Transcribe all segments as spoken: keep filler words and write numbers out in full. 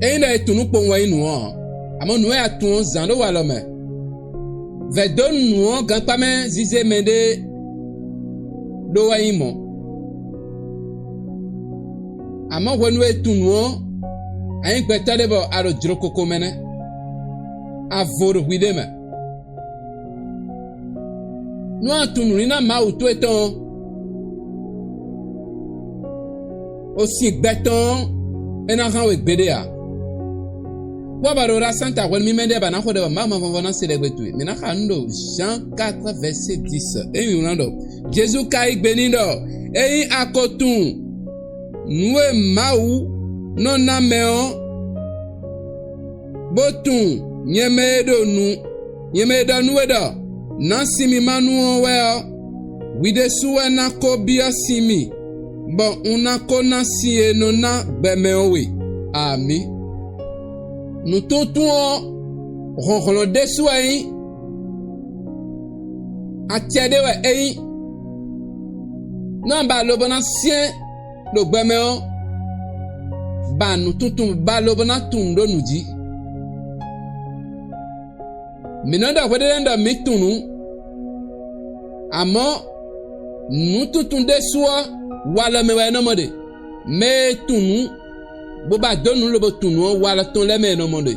Ényí ɖɔ è tunwun nú kpowun wɛ nyí nǔ ɔ́, amɔ̌ nǔ e a tunwun ɔ́ zǎn ɖó walɔ mɛ. Vɛ̌ dó nǔ ɔ́ gankpá mɛ zízé mɛɖé ɖó wɛ nyí mɔ̌. Amɔ̌ hwenu e è tunwun nǔ ɔ́, a nyǐ gbɛtɔ́ ɖé bɔ a ɖo jlokoko mɛ nɛ́; a vo ɖo hwiɖée mɛ. Nú a tunwun nǔníná Mawu towe tɔn ɔ́, o sin gbɛ tɔn ɔ́, é ná hán we gbeɖé ǎ. Kpɔ́ bɔ ɖo ɖo asán ta hwenu mímɛ́ ɖé bɔ a nǎ xo ɖɛ bɔ Mawu ma vɔvɔ ná se ɖɛgbɛ towe. Mǐ ná xa nǔ ɖo Jean quatre verset dix. Ényí wlán ɖɔ: Jezu ka yí gbe n'i ɖɔ: Ényí a ko tunwun nǔ e Mawu nɔ ná mɛ ɔ́, bó tunwun nyɛ mɛ e ɖo nǔ nyɛ mɛ e ɖɔ nú we ɖɔ: Nǎ sin mì ma nu ɔ́ wɛ ɔ́, hwi ɖésú wɛ ná ko byɔ́ sin mì, bɔ un ná ko ná sin e nɔ ná gbɛ mɛ ɔ́ we. Amǐ. Nǔtúntún ɔ́, hlɔ̌nhlɔ́n ɖésú wɛ nyí; acɛ ɖé wɛ é nyí. Nú a ba lobo ná syɛ́n ɖo gbɛ mɛ ɔ́, ba nǔtuntun ba lobo ná tunwun ɖó nǔ jí. Mǐ nɔ ɖɔ hweɖéɖénu ɖɔ mǐ tunwun nǔ; amɔ̌, nǔtuntun ɖésú ɔ́, walɔ mɛ wɛ é nɔ mɔ ɖe. Mɛ e tunwun nǔ, bó ba dó nǔ lobo tunwun nǔ ɔ́, walɔ tɔn lɛ́ɛ mɛ è nɔ mɔ ɖe.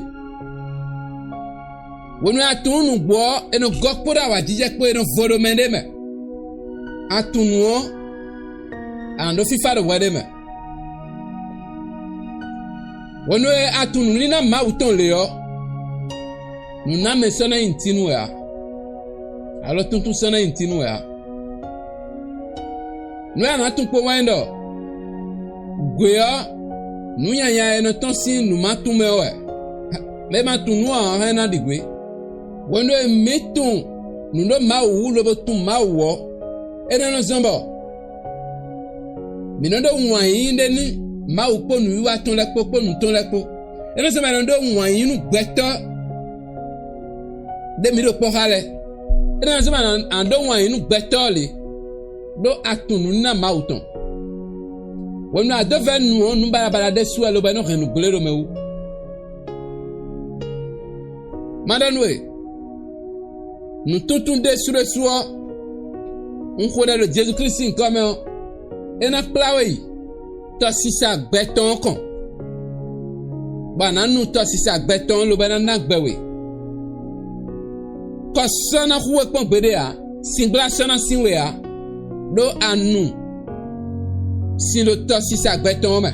Hwenu e a tunwun nǔgbó ɔ́, è nɔ gɔ́ kpódó awǎjijɛ kpó e nɔ vo ɖo mɛɖé mɛ. A tunwun nǔ ɔ́, a nǎ ɖó fífá ɖo hwɛ ɖé mɛ. Hwenu e a tunwun nǔníná Mawu tɔn lě ɔ́, nǔnámɛ sɔ́ ná nyí nǔtínú wɛ ǎ; alɔ tuntun sɔ́ ná nyí nǔtínú wɛ ǎ. Nǔ e a nǎ tunwun kpo wɛ nyí ɖɔ: Gwě ɔ́, nǔ nyanya e nɔ tɔ́n sín nǔmatún mɛ ɔ́ wɛ; mɛ e ma tunwun nǔ ǎ ɔ́ hɛn ná ɖi gwě. Hwenu e mǐ tunwun nǔ ɖó Mawu wú lobo tunwun Mawu ɔ́, énɛ́ nɔ zɔ́n bɔ mǐ nɔ ɖó wǎn yíyí ɖé nú Mawu kpó nǔwiwa tɔn lɛ́ɛ kpó kpó nǔ tɔn lɛ́ɛ kpó. É nɔ zɔ́n bɔ è nɔ ɖó wǎn yíyí nú gbɛtɔ́ ɖé mǐ ɖo kpɔ́ xá lɛ́ɛ. É nɔ zɔ́n bɔ a nǎ ɖó wǎn yíyí nú gbɛtɔ́ lě, ɖó a tunwun nǔníná Mawu tɔn. Hwenu e a dǒ vɛ̌ nu ɔ́, nǔ baɖabaɖa ɖésú wɛ lobo é nɔ hɛn nǔgblé ɖo mɛ wú. Má ɖɔ nú we, nǔtúntún ɖésúɖésú ɔ́, un xo ɖɛ ɖo Jezu Klísu sín nyǐkɔ mɛ ɔ́, é ná kplá we yi tɔsisa gbɛ tɔn ɔ́ kɔn, bɔ a nǎ nu tɔsisa gbɛ tɔn ɔ́ lobo é ná ná gbɛ we. Kɔ sɔ́ ná xú we kpɔ́n gbeɖé ǎ; síngbla sɔ́ ná sín we ǎ, ɖó a nu sin ɖo tɔsisa gbɛ tɔn ɔ́ mɛ,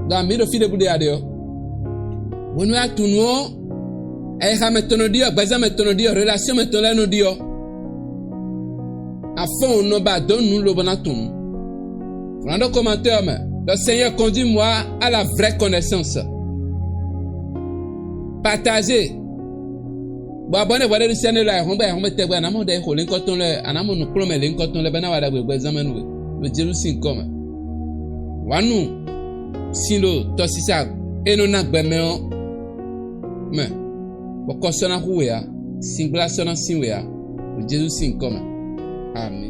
ɖo amǐ ɖo fí ɖěbǔ ɖe a ɖe ɔ́. Hwenu e a tunwun nǔ ɔ́, ayixa mɛtɔn nɔ ɖiɖɔ, gbɛzán mɛtɔn nɔ ɖiɖɔ, relasiyɔn mɛtɔn lɛ́ɛ nɔ ɖiɖɔ. Afɔ́n nɔ ba dǒ nǔ lobo ná tunwun nǔ. Vlǎn ɖo kɔmatɔ́ ɔ́ mɛ ɖɔ: Seigneur, conduis-moi à la vraie connaissance. Partager. Bɔ a bɔ nɛ́ hwɛɖéɖusɛ́ nɛ́ lɔ ayǐhɔ́ngbe ayǐhɔ́ngbe tɛgbɛ a nǎ mɔ ɖɛ e xo lěhunkɔtɔn lɛ́ɛ, a nǎ mɔ nǔkplɔ́nmɛ lěhunkɔtɔn lɛ́ɛ bɔ é ná wa ɖagbe gbɛzán mɛ nú we, ɖo Jezu sín nyǐkɔ mɛ. Wǎ nu sin ɖo tɔsisa e nɔ ná gbɛ mɛ ɔ́ mɛ, bɔ kɔ sɔ́ ná xú we ǎ; síngbla sɔ́ ná sín we ǎ, ɖo Jezu sín nyǐkɔ mɛ. Amǐ.